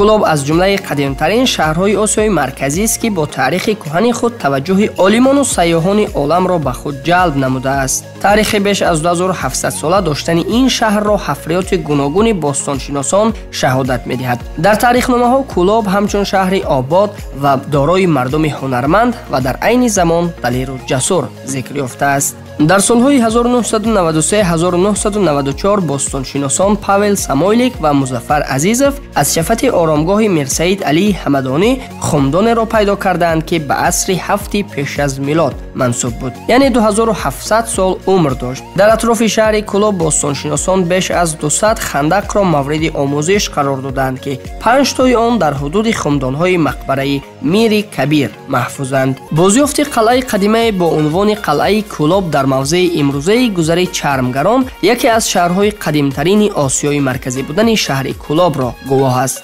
Кӯлоб аз ҷумлаи қадимтарин шаҳрҳои Осиёи Марказӣ аст, ки бо таърихи кӯҳани худ таваҷҷӯҳи олимону сайёҳони оламро ба худ ҷалб намудааст. Таърихи беш аз 2700 сола доштани ин шаҳрро ҳафриёти гуногуни бостоншиносон шаҳодат медиҳад. Дар таърихномаҳо Кӯлоб ҳамчун шаҳри обод ва дорои мардуми ҳунарманд ва дар айни замон далеру ҷасур зикр ёфтааст. Дар солҳои 1993-1994 бостоншиносон Павел Самойлик ва Музаффар Азизов аз шафати оромгоҳи Мирсаид Алии Ҳамадонӣ хумдонеро пайдо кардаанд, ки ба асри ҳафти пеш аз милод мансуб буд, яъне 2700 сол умр дошт. Дар атрофи шаҳри Кӯлоб бостоншиносон беш аз 200 хандақро мавриди омӯзиш қарор додаанд, ки 5 тои он дар ҳудуди хумдонҳои мақбараи Мири Кабир маҳфузанд. Бозёфти қалъаи қадимае бо унвони қалъаи Кӯлоб дар мавзеи имрӯзаи гузари Чармгарон яке аз шаҳрҳои қадимтарини Осиёи Марказӣ будани шаҳри Кӯлобро гувоҳ аст.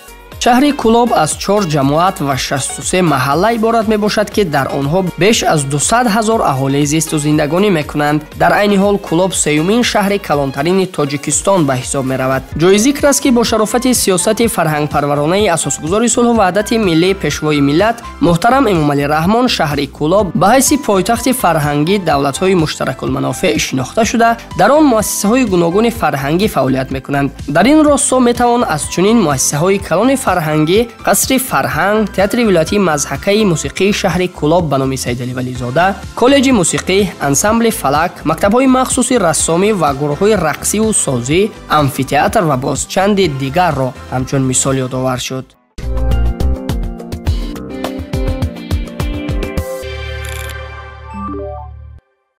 Шаҳри Кӯлоб аз чор ҷамоат ва 63 маҳалла иборат мебошад, ки дар онҳо беш аз 200 ҳазор аҳолӣ зисту зиндагонӣ мекунанд. Дар айни ҳол Кӯлоб сеюмин шаҳри калонтарини Тоҷикистон ба ҳисоб меравад. Ҷои зикр аст, ки бо шарофати сиёсати фарҳангпарваронаи асосгузори сулҳу ваҳдати миллӣ, Пешвои миллат муҳтарам Эмомалӣ Раҳмон, шаҳри Кӯлоб ба ҳайси пойтахти фарҳангӣ давлатҳои муштаракулманофеъ шинохта шуда, дар он муассисаҳои гуногуни фарҳангӣ фаъолият мекунанд. Дар ин росто метавон аз чунин муассисаҳои калони фарҳангӣ Қасри фарҳанг, Театри вилоятии мазҳакаи мусиқии шаҳри Кӯлоб ба номи Саидалӣ Вализода, Коллеҷи мусиқӣ, ансамбли «Фалак», мактабҳои махсуси рассомӣ ва гурӯҳҳои рақсиву созӣ, амфитеатр ва боз чанди дигарро ҳамчун мисол ёдовар шуд.